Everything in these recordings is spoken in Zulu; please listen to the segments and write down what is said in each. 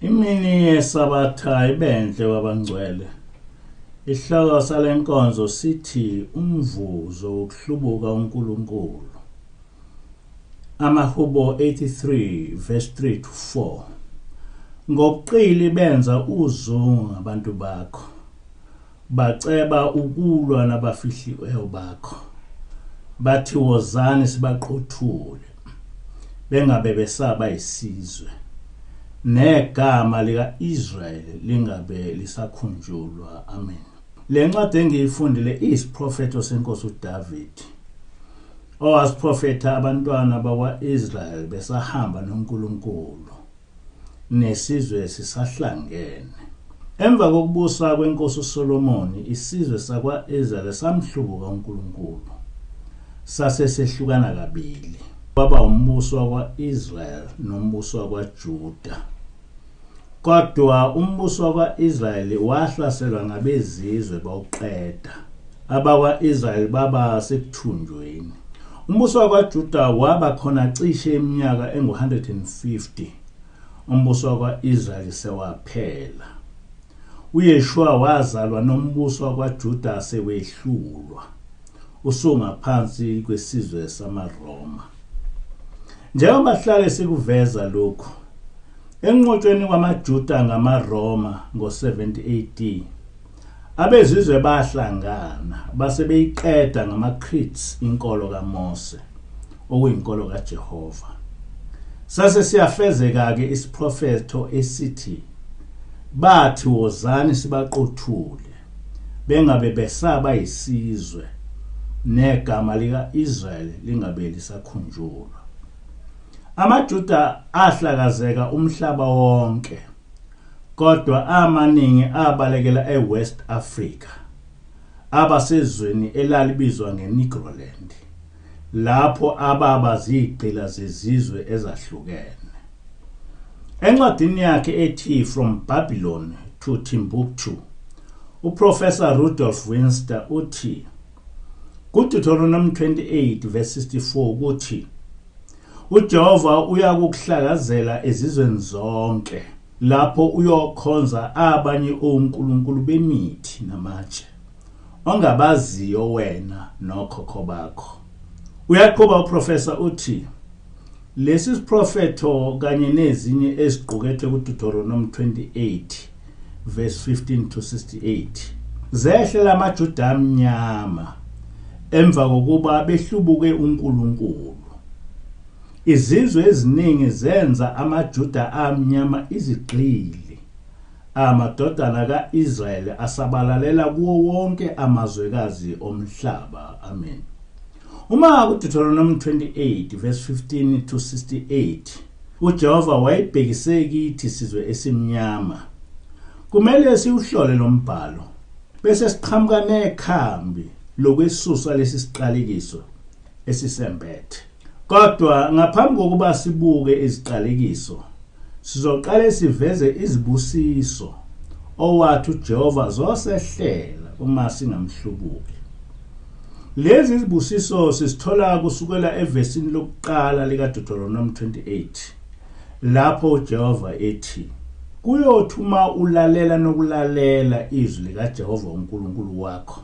Imini yeSabatha ibenhle kwabangcwele. Isihloko sale nkonzo sithi umvuzo wokuhlubuka uNkulunkulu. Amahubo 83 verse 3 to 4. Ngobuqili benza uzungu ngabantu bakho. Baceba ukulwa nabafihliweyo bakho. Bathi wozani sibaqothule. Bengabe besaba isizwe. Negama lika-Israyeli lingabe lisakhunjulwa. Amen. Le ncwadi engiyifundile iyisiprofetho senkosi uDavid owasiprofetha abantwana bakwa-Israyeli besahamba noNkulunkulu nesizwe sisahlangene. Emva kokubusa kwenkosi uSolomoni, isizwe sakwa-Israyeli samhlubuka uNkulunkulu. Sase sehlukana kabili. Kwaba umbuso wakwa-Israyeli nombuso wakwaJuda. Kodwa umbuso wakwa-Israyeli wahlaselwa ngabezizwe bawuqeda. Abakwa-Israyeli baba sekuthunjweni. Umbuso wakwaJuda waba khona cishe iminyaka engu-150. Umbuso wakwa-Israyeli sewaphela. uYeshua wazalwa nombuso wakwaJuda sewehlulwa. Usungaphansi kwesizwe samaRoma. Njengoba sihlale sikuveza lokhu, enqotshweni kwamaJuda ngamaRoma ngo-70 AD, abezizwe bahlangana base beyiqeda ngamaCretes inkolo kaMose, okuyinkolo kaJehova. Sase siyafezeka-ke isiprofetho esithi bathi wozani sibaqothule bengabe besaba isizwe negama lika-Israyeli lingabe lisakhunjulwa. AmaJuda ahlakazeka umhlaba wonke, kodwa amaningi abalekela eWest Africa, abasezweni elalibizwa ngeNegroland, lapho ababa zigqila zezizwe ezahlukene. Encwadini yakhe ethi From Babylon to Timbuktu, uProfessor Rudolf Winster uthi kuDeuteronomy 28 verse 64 ukuthi uJehova uyakukuhlakazela ezizweni zonke lapho uyokhonza abanye onkulunkulu bemithi namatshe ongabaziyo wena nokhokho bakho. Uyaqhuba uprofessor uthi lesi siprofetho kanye nezinye eziqukethwe kuDeuteronomy 28 verse 15 to 68 zehlela amaJuda amnyama emva kokuba behlubuke uNkulunkulu. Izizwe eziningi zenza amaJuda amnyama izigqili. Amadodana kaIsrayeli asabalalela kuwo wonke amazwekazi omhlaba. Amen. Uma kuDeuteronomy 28 verse 15 to 68 uJehova wayebhekise kithi sizwe esimnyama. Kumele siwuhlole lo mbhalo bese siqhamuka nekhambi lokwesusa lesi siqalekiso esisembethe. Kodwa ngaphambi kokuba sibuke iziqalekiso, sizoqale siveze izibusiso owathi uJehova zosehlela uma singamhlubuki. Lezi zibusiso sizithola kusukela evesini lokuqala likaDeuteronomy 28 lapho uJehova ethi kuyothi uma ulalela nokulalela izwi likaJehova uNkulunkulu wakho,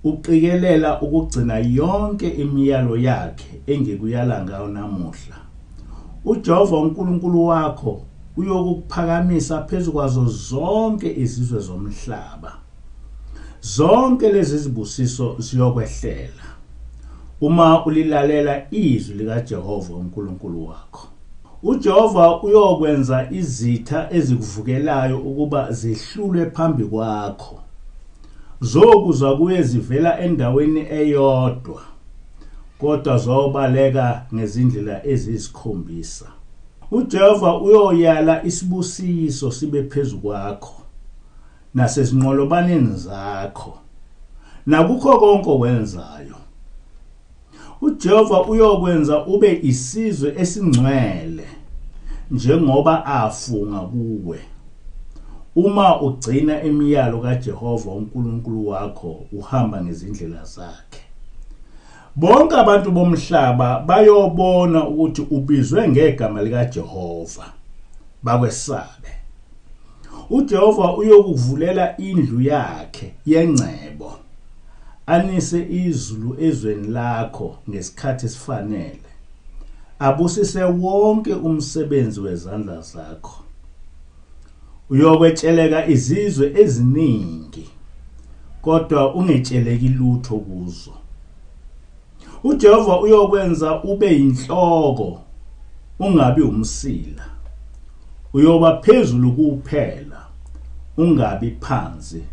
uqikelela ukugcina yonke imiyalo yakhe engikuyala ngayo namuhla, uJehova uNkulunkulu wakho uyokuphakamisa phezu kwazo zonke izizwe zomhlaba. Zonke lezi zibusiso ziyokwehlela uma ulilalela izwi likaJehova uNkulunkulu wakho. uJehova uyokwenza izitha ezikuvukelayo ukuba zehlulwe phambi kwakho. Zokuza kuye zivela endaweni eyodwa, kodwa zobaleka ngezindlela eziyisikhombisa. uJehova uyoyala isibusiso sibe phezu kwakho nasezinqolobaneni zakho nakukho konke okwenzayo. uJehova uyokwenza ube isizwe esingcwele njengoba afunga kuwe, uma ugcina imiyalo kaJehova uNkulunkulu wakho uhamba ngezindlela zakhe. Bonke abantu bomhlaba bayobona ukuthi ubizwe ngegama likaJehova, bakwesabe. UJehova uyokuvulela indlu yakhe yengcebo, anise izulu ezweni lakho ngesikhathi esifanele, abusise wonke umsebenzi wezandla zakho. Uyokwetsheleka izizwe eziningi, kodwa ungetsheleki lutho kuzo. UJehova uyokwenza ube yinhloko, ungabi umsila. Uyoba phezulu kuphela, ungabi phansi,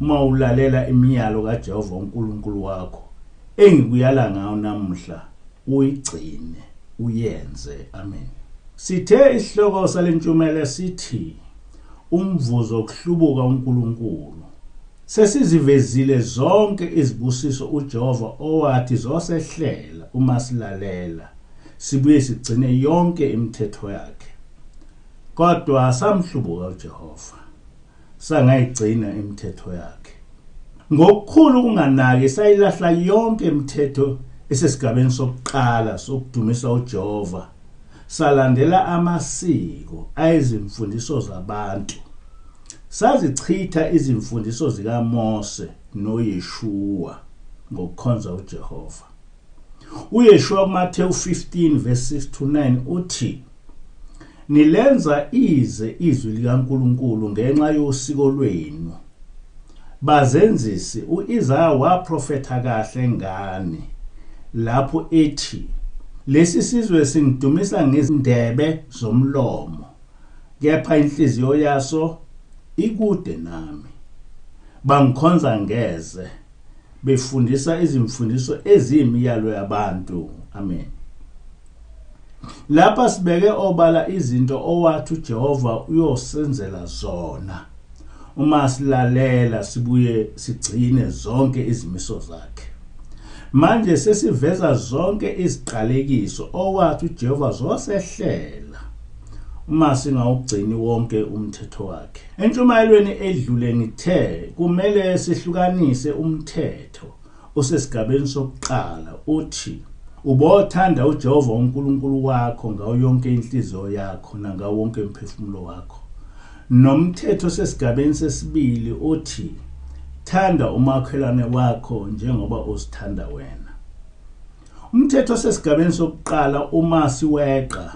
uma ulalela imiyalo kaJehova uNkulunkulu wakho engikuyala ngayo namuhla, uyigcine, uyenze. Amen. Sithe isihloko salentshumela sithi umvuzo wokuhlubuka uNkulunkulu. Sesizivezile zonke izibusiso uJehova owathi zosehlela uma silalela, sibuye sigcine yonke imithetho yakhe. Kodwa samhlubuka uJehova, sangayigcina imithetho yakhe. Ngokukhulu ukunganaki sayilahla yonke imithetho esesigabeni sokuqala sokudumisa uJehova, salandela amasiko ayizimfundiso zabantu. Sazichitha izimfundiso zikaMose noYeshua ngokukhonza uJehova. uYeshua kuMathewu 15 verse 6 to 9 uthi, nilenza ize izwi likaNkulunkulu ngenxa yosiko lwenu. Bazenzisi, uIsaya waprofetha kahle ngani lapho ethi, lesi sizwe singidumisa ngezindebe zomlomo, kepha inhliziyo yaso ikude nami. Bangikhonza ngeze, befundisa izimfundiso eziyimiyalo yabantu. Amen. Lapha sibeke obala izinto owathi uJehova uyosenzela zona uma silalela sibuye sigcine zonke izimiso zakhe. Manje sesiveza zonke iziqalekiso owathi uJehova zosehlela uma singawugcini wonke umthetho wakhe. Entshumayelweni edlule ngithe kumele sihlukanise umthetho osesigabeni sokuqala uthi ubothanda uJehova uNkulunkulu wakho ngayo yonke inhliziyo yakho nangawo wonke umphefumulo wakho. Nomthetho osesigabeni sesibili uthi thanda umakhelwane wakho njengoba uzithanda wena. Umthetho osesigabeni sokuqala uma siweqa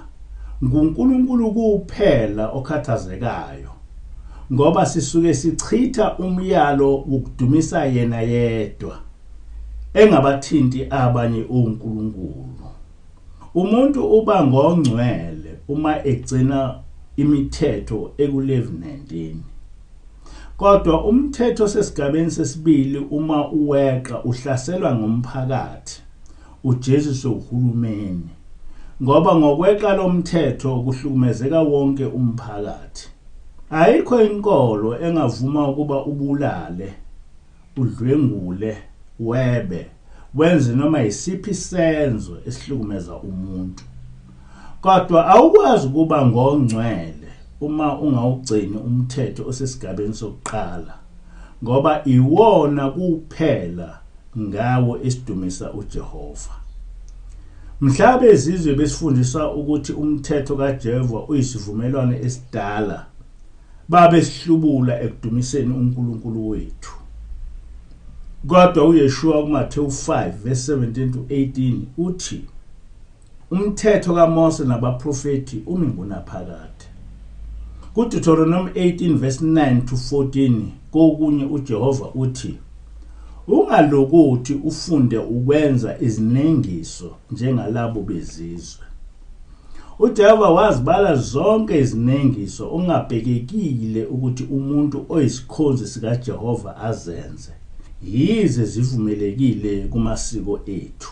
nguNkulunkulu kuphela okhathazekayo, ngoba sisuke sichitha umyalo wokudumisa yena yedwa, engabathinti abanye onkulunkulu. Umuntu uba ngongcwele uma egcina imithetho ekuLevi 19. Kodwa umthetho osesigabeni sesibili uma uweqa uhlaselwa ngumphakathi, ujeziswe uhulumeni, ngoba ngokweqa lo mthetho kuhlukumezeka wonke umphakathi. Ayikho inkolo engavuma ukuba ubulale, udlwengule, webe, wenze noma yisiphi isenzo esihlukumeza umuntu. Kodwa awukwazi ukuba ngongcwele uma ungawugcini umthetho osesigabeni sokuqala, ngoba iwona kuphela ngawo esidumisa uJehova. Mhla bezizwe besifundisa ukuthi umthetho kaJehova uyisivumelwano esidala, babesihlubula ekudumiseni uNkulunkulu wethu. Kodwa uYeshua kuMathewu 5 verse 17 to 18 uthi umthetho kaMose nabaprofethi umi ngunaphakade. KuDeuteronomy 18 verse 9 to 14 kokunye uJehova uthi ungalokothi ufunde ukwenza izinengiso njengalabo bezizwe. uJehova wazibala zonke izinengiso ongabhekekile ukuthi umuntu oyisikhonzi sikaJehova azenze, yize zivumelekile kumasiko ethu.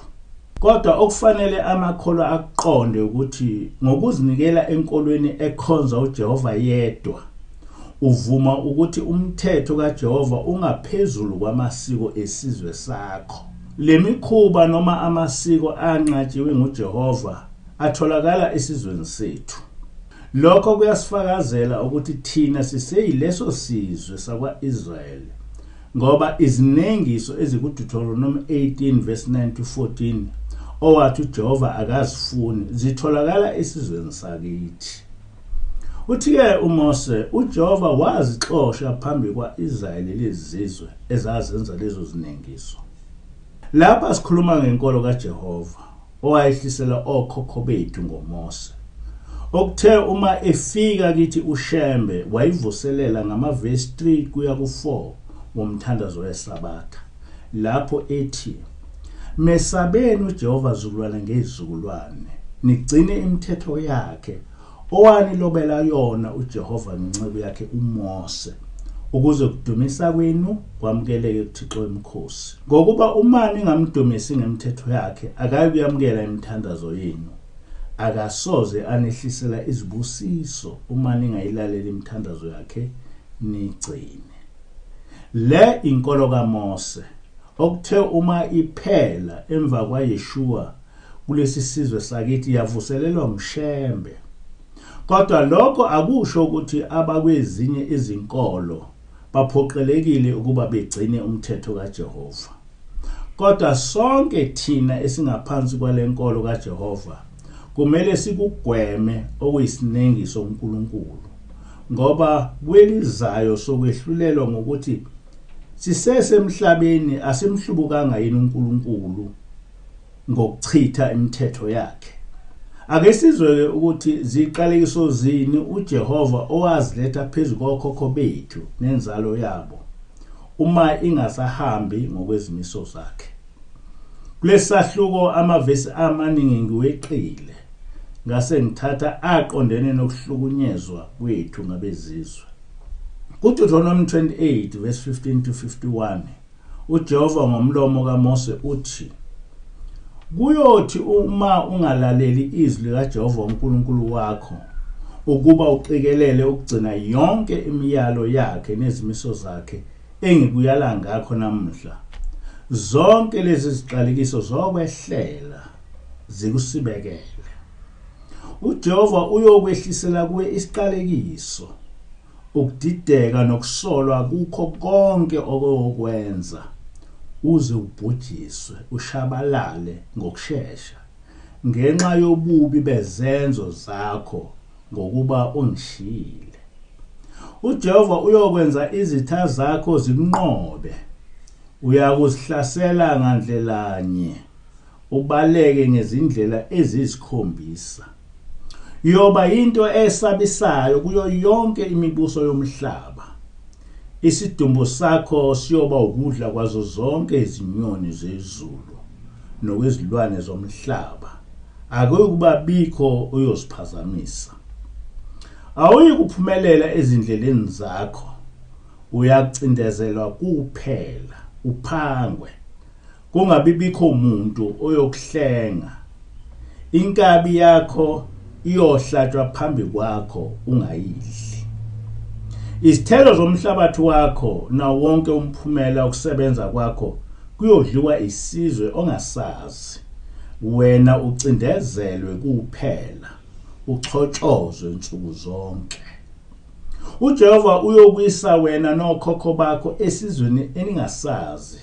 Kodwa okufanele amakholwa akuqonde ukuthi ngokuzinikela enkolweni ekhonza uJehova yedwa, uvuma ukuthi umthetho kaJehova ungaphezulu kwamasiko esizwe sakho. Lemikhuba noma amasiko anqatshiwe nguJehova atholakala esizweni sethu. Lokho kuyasifakazela ukuthi thina siseyileso sizwe sakwa-Israyeli, ngoba izinengiso ezikuDeuteronomy 18 verse 9 to 14 owathi uJehova akazifuni zitholakala esizweni sakithi. Uthi-ke uMose, uJehova wazixosha phambi kwa-Israyeli lezi zizwe ezazenza lezo zinengiso. Lapha sikhuluma ngenkolo kaJehova owayehlisela okhokho bethu ngoMose. Okuthe uma efika kithi uShembe wayivuselela ngamavesi 3 kuya ku-4 womthandazo weSabatha, lapho ethi, Mesabeni uJehova zukulwane ngezizukulwane, nigcine imithetho yakhe owanilobela yona uJehova ngenceku yakhe uMose, ukuze kudumisa kwenu kwamukeleke kuThixo wemikhosi. Ngokuba uma ningamdumisi ngemithetho yakhe, akayikuyamukela imithandazo yenu, akasoze anehlisela izibusiso uma ningayilaleli imithandazo yakhe niyigcine. Le inkolo kaMose, okuthe uma iphela emva kwaYeshua kulesi sizwe sakithi yavuselelwa nguShembe. Kodwa lokho akusho ukuthi abakwezinye izinkolo baphoqelekile ukuba begcine umthetho kaJehova. Kodwa sonke thina esingaphansi kwalenkolo kaJehova kumele sikugweme okuyisinengiso kuNkulunkulu, ngoba kwelizayo sokwehlulelwa ngokuthi sisesemhlabeni asimhlubukanga yini uNkulunkulu ngokuchitha imithetho yakhe. Ake sizwe-ke ukuthi ziqalekiso zini uJehova owaziletha phezu kokhokho bethu nenzalo yabo uma ingasahambi ngokwezimiso zakhe. Kulesahluko amavesi amaningi ngiweqile, ngase ngithatha aqondene nokuhlukunyezwa kwethu ngabezizwe. KuDeuteronomy 28 verse 15 to 51 uJehova ngomlomo kaMose uthi, Kuyothi uma ungalaleli izwi likaJehova uNkulunkulu wakho ukuba uqikelele ukugcina yonke imiyalo yakhe nezimiso zakhe engikuyala ngakho namuhla, zonke lezi ziqalekiso zokwehlela zikusibekele. UJehova uyokwehlisela kuwe isiqalekiso, ukudideka nokusolwa kukho konke okuyokwenza, uze ubhujiswe, ushabalale ngokushesha, ngenxa yobubi bezenzo zakho, ngokuba ungishiyile. UJehova uyokwenza izitha zakho zikunqobe, uyakuzihlasela ngandlelanye, ubaleke ngezindlela eziyisikhombisa. Yoba into esabisayo kuyo yonke imibuso yomhlaba. Isidumbu sakho siyoba ukudla kwazo zonke izinyoni zezulu nokwezilwane zomhlaba. Akuyikuba bikho uyosiphazamisa. Awuyikuphumelela ezindleleni zakho, uyacindezelwa kuphela, uphangwe, kungabi bikho muntu oyokuhlenga. Inkabi yakho iyohlatshwa phambi kwakho ungayidli. Izithelo zomhlabathi wakho nawo wonke umphumela wokusebenza kwakho kuyodliwa isizwe ongasazi. Wena ucindezelwe kuphela, uchotshozwe nsuku zonke. UJehova uyokuyisa wena nokhokho bakho esizweni eningasazi.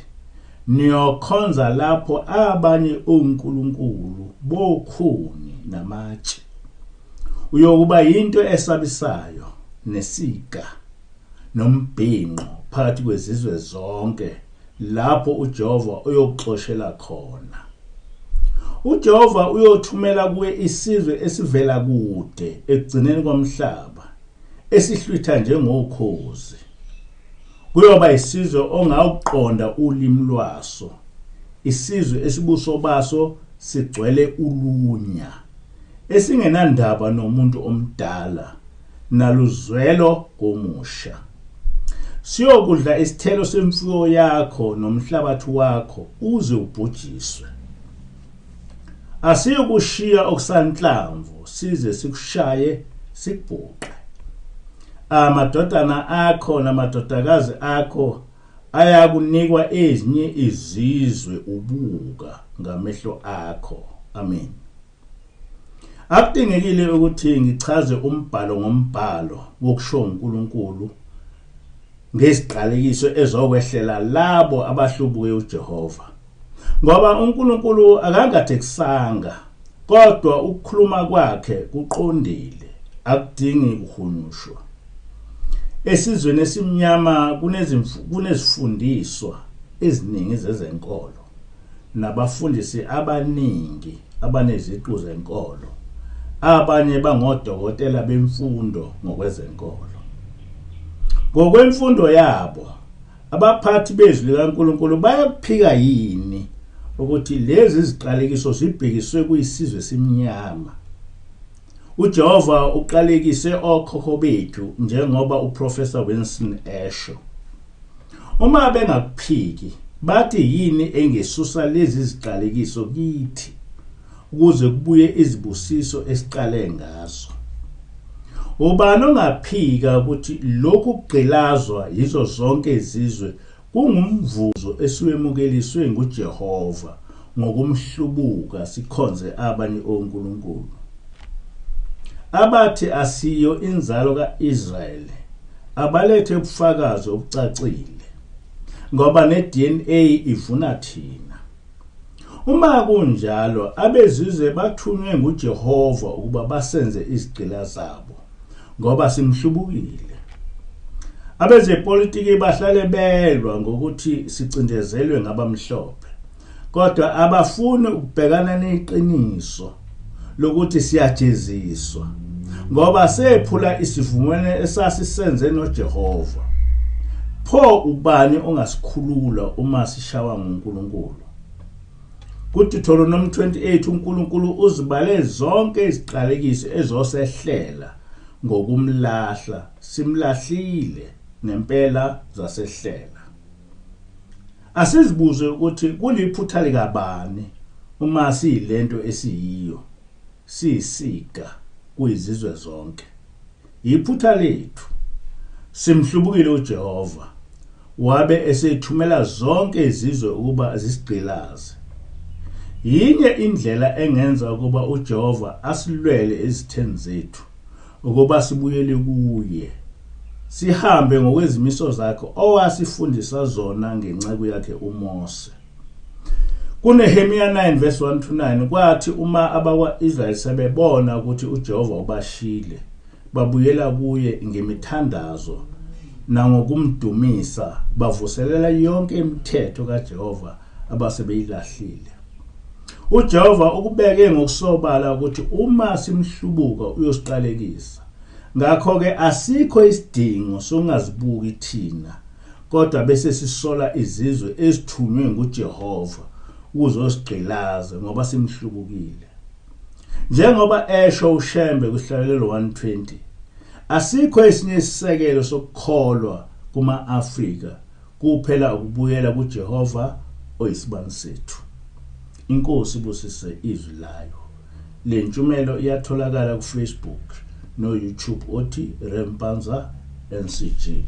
Niyokhonza lapho abanye onkulunkulu bokhuni namatshe. Uyokuba yinto esabisayo nesiga nombhinqo phakathi kwezizwe zonke lapho uJehova oyokuxoshela khona. UJehova uyothumela kuwe isizwe esivela kude ekugcineni komhlaba, esihlwitha njengokhozi. Kuyoba isizwe ongawuqonda ulimi lwaso, isizwe esibuso baso sigcwele ulunya, esingenandaba nomuntu omdala naluzwelo komusha. Siyokudla isithelo semfuyo yakho nomhlabathi wakho uze ubhujiswe. Asiyokushiya okusanhlamvu size sikushaye sikubhuqe. Amadodana akho namadodakazi akho ayakunikwa ezinye izizwe ubuka ngamehlo akho. Amen. Akudingekile ukuthi ngichaze umbhalo ngombhalo wokusho uNkulunkulu ngeziqalekiso ezokwehlela labo abahlubuke uJehova, ngoba uNkulunkulu akangathekusanga, kodwa ukukhuluma kwakhe kuqondile, Akudingi kuhunyushwa. Esizweni esimnyama kunezifundiswa eziningi zezenkolo nabafundisi abaningi abaneziqu zenkolo, abanye bangodokotela bemfundo ngokwezenkolo. Ngokwemfundo yabo, abaphathi bezwi likaNkulunkulu bayakuphika yini ukuthi lezi ziqalekiso zibhekiswe kuyisizwe esimnyama? UJehova uqalekise okhokho bethu njengoba uProfessor Winson esho. Uma bengakuphiki, bathi yini engesusa lezi ziqalekiso kithi ukuze kubuye izibusiso esiqale ngazo? Ubani ongaphika ukuthi lokhu kugqilazwa yizo zonke izizwe kungumvuzo esiwemukeliswe nguJehova ngokumhlubuka sikhonze abanye onkulunkulu? Abathi asiyo inzalo ka-Israyeli abalethe ubufakazi obucacile, ngoba ne-DNA ivuna thina. Uma kunjalo, abezizwe bathunywe nguJehova ukuba basenze izigqila zabo, ngoba simhlubukile. Abezepolitiki bahlale belwa ngokuthi sicindezelwe ngabamhlophe, kodwa abafuni ukubhekana neqiniso lokuthi siyajeziswa ngoba sephula isivumelwano esasisenze noJehova. Pho ubani ongasikhulula uma sishawa nguNkulunkulu? KuDeuteronomy 28 uNkulunkulu uzibale zonke iziqalekiso ezosehlela ngokumlahla, simlahlile nempela zasehlela. Asizibuze ukuthi kuliphutha likabani uma siyilento esiyiyo, siyisiga kuyizizwe zonke. Yiphutha lethu. Simhlubukile uJehova, wabe esethumela zonke izizwe ukuba zisigqilaze. Yinye indlela engenza ukuba uJehova asilwele ezitheni zethu, ukuba sibuyele kuye, sihambe ngokwezimiso zakhe owasifundisa zona ngenceku yakhe uMose. KuNehemiya 9 verse 1 to 9 kwathi uma abakwa-Israyeli sebebona ukuthi uJehova ubashile, babuyela kuye ngemithandazo nangokumdumisa, bavuselela yonke imithetho kaJehova abasebeyilahlile. UJehova ukubeke ngokusobala ukuthi uma simhlubuka uyosiqalekisa. Ngakho-ke asikho isidingo sokungazibuki thina kodwa bese sisola izizwe ezithunywe nguJehova ukuzosigqilaza ngoba simhlubukile. Njengoba esho uShembe kuHlalelo 120, asikho esinye isisekelo sokukholwa kuma-Afrika kuphela ukubuyela kuJehova oyisibani sethu. INkosi ibusise izwi layo. Le ntshumelo iyatholakala kuFacebook no-YouTube othi Rempanza NCG.